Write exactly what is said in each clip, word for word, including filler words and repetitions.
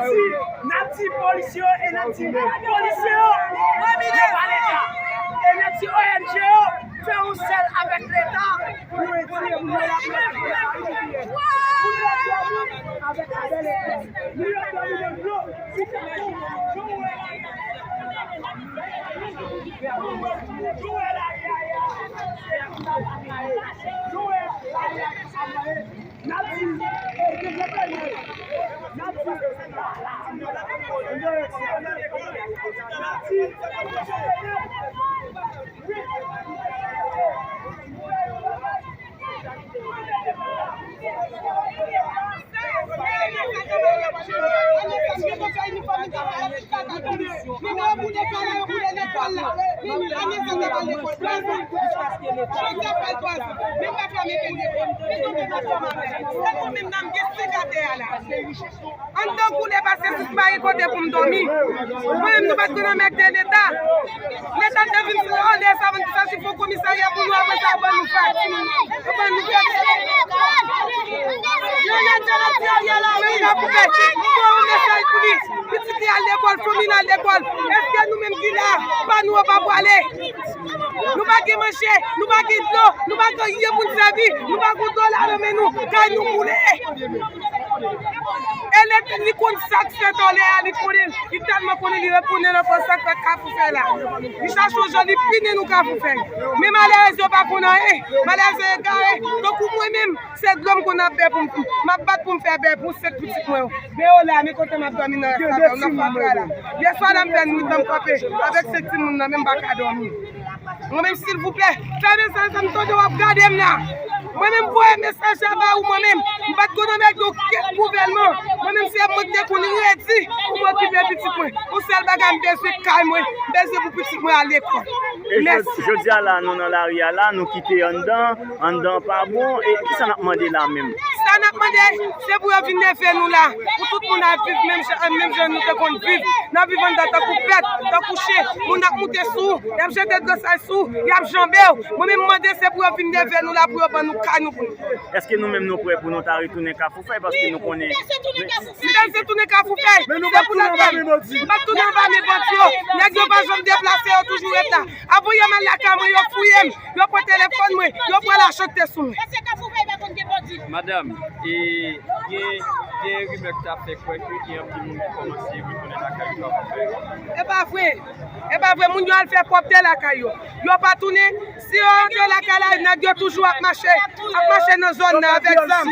N ap di polisye yo e n ap di polisye yo, yo pa Leta. E n ap di O N G yo, fè yon sèl avèk Leta pou yo etire moun yo la pou yo etire. Moun yo dòmi avèk Abèl Epès. Moun yo dòmi nan dlo. Anndan koule pase sis pa gen kote pou m dòmi. Mwen menm nou pa t konn anmède Leta. Leta te vin anlè sa, vin sa, si fon komisarya pou nou, apre sa, yo ban nou fakti. Yo ban nou fakti. Yo rete nan ti Ariel la, men nou ka pou fè. Fò yon mesaj pou li. Pitit li al lekòl, fanmi l al lekòl. Èske nou menm ki la, pa nou yo pa pwale? Nou pa gen manje, nou pa gen dlo, nou pa gen anyen pou n sèvi, nou pa gen dola nan men nou, kay nou boule. E Leta li konn sa k fèt anlè a, li konnen, li tèlman konnen, li rekonnen nan fòs sa k fèt Kafou Fèy la. Li chache yon jan, li pini nou Kafou Fèy. Men malerèz yo pa konn anyen, malerèz yo egare, tankou mwen menm, se dlo m konn ap bè pou m, m ap bat pou m fè bè pou senk pitit mwen yo. Men yo la, men kote m ap dòmi nan rèstavèl, nan fatra la. Yèswa la m fè nwit an m kanpe avèk senk timoun nan, men m pa ka dòmi. Mwen menm, silvouplè, fè mesaj sa, m tande w ap gade m la. Mwen menm, voye mesaj sa ba ou, mwen menm. M pa t konn anmède okenn gouvènman. Mwen menm, se mwen ki te konn redi pou m okipe pitit mwen. Yon sèl bagay, m bezwen kay mwen. M bezwen pou pitit mwen al lekòl. Mèsi. E jodi a la, nou nan lari a la, nou kite anndan. Anndan pa bon, e kisa n ap mande la menm? Sa n ap mande, se pou yo vin leve nou la, pou tout moun ap viv menm jan, menm jan nou te konn viv. N ap viv anndan tankou bèt, tankou chen. Moun ap moute sou ou, y ap jete dlo sal sou ou, y ap janbe w. Mwen menm mande, se pou yo vin leve nou la, pou yo ban nou kay nou pou nou. Èske nou menm nou prè pou nou ta retounen Kafou Fèy, paske nou konnen Si Dènye tounen Kafou Fèy, se pou nou fè. M ap tounen anba men bandi yo. Nèg yo pa janm deplase, yo toujou ret la. Avan yè m al lakay mwen, yo fouye m, yo pran telefòn mwen, yo pran lachante sou mwen. Èske Kafou Fèy pa konn gen bandi? Madanm, e gen, gen rimè k ta fè kwè ke gen anpil moun ki kòmanse retounen lakay yo Kafou Fèy. E pa vre. E pa vre, moun yo al fè pwòpte lakay yo. Yo pa tounen. Si yo antre lakay la, nèg yo toujou ap mache, ap mache nan zòn nan avèk zam.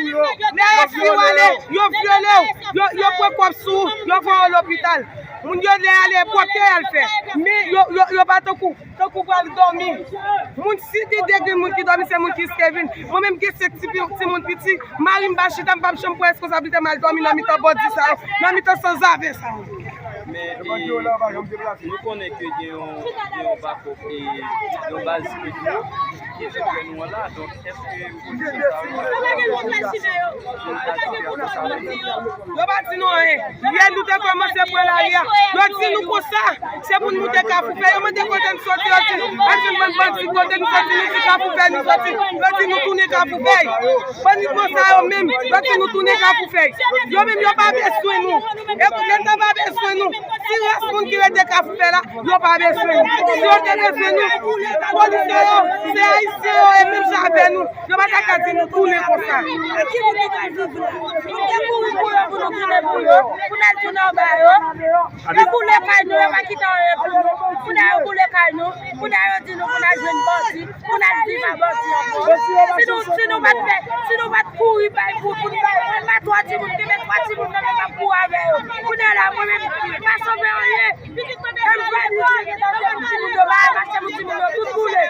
Lè yo fini ale, yo vyole w, yo, yo pran kòb sou ou, yo voye w lopital. Moun yo lè ale, pwòpte y al fè. Men yo, yo, yo pa tankou, tankou pral dòmi. Moun si gen de grenn moun ki dòmi, se moun ki riske vi n. Mwen menm gen senk ti pi-, timoun piti, mari m pa chita, m p ap janm pran responsablite m al dòmi nan mitan bandi sa yo, nan mitan sanzave sa yo. Men, e, nou, nou konnen ke gen yon, gen yon bakòp, e, yon baz ki tou, ki te fè nou an la, donk, èske ou konn sa? Yo pa di nou anyen. Yè nou te kòmanse pran lari a. Yo di nou konsa, se pou n moute Kafou Fèy. Yo mande kote n soti, yo di, ann jwenn bann bandi, kote nou soti, nou di Kafou Fèy nou soti. Yo di nou tounen Kafou Fèy. Bandi konsa yo menm, yo di nou tounen Kafou Fèy. Yo menm yo pa bezwen nou. E Leta pa bezwen nou. Ti rès moun ki rete Kafou Fèy la, yo pa bezwen nou. Si yo te bezwen nou, polisye yo, se ayisyen yo, e menm jan avè nou, yo pa ta ka di nou tounen konsa. Ki moun ki pral viv la? Nou te kouri pou yo, pou nou tounen pou yo, pou n al tounen anba yo. Yo boule kay nou, yo pa kite anyen pou nou. Kounye a yo boule kay nou, kounye a yo di nou pou n al jwenn bandi. Pou n al viv a bandi ankò. Si nou, si nou pa t fè, si nou pa t kouri bay pou, pou n bay, mwen m pa twa timoun, gen men twa timoun nan men m ap kouri avè yo. Kounye a la, mwen menm, m pa sove anyen. Menm pa di, timoun yo pa mache pou timoun yo, tout boule.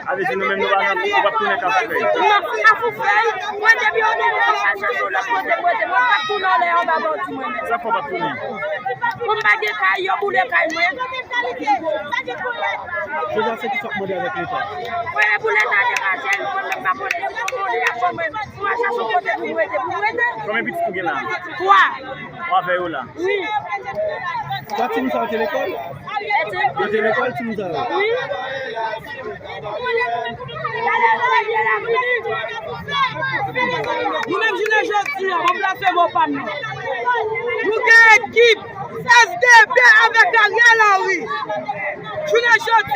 Sa vle di nou menm nou pa nan, nou p ap tounen Kafou Fèy. Non, Kafou Fèy, mwen depi yo tounen, mwen pa chache yon lòt kote, mwen te, mwen p ap tounen anlè anba bandi mwen menm. Sa fè w p ap tounen? Pou m pa gen kay, yo boule kay mwen. Jodi a, se ki sa w ap mande avèk Leta? Mwen, pou Leta degaje l, mwen menm pa konnen si se konnen y ap ban mwen, pou mwen chache yon kote pou m rete, pou m rete. Konbyen pitit ou gen la? Twa. Ou avè yo la? Wi. Twa timoun sa yo te lekòl? Eti? Yo te lekòl, timoun sa yo? Wi. Nou menm jounen jodi a, bon, blasfemo pa m nan. Nou gen Ekip S D P avèk Ariel Henry. Jounen jodi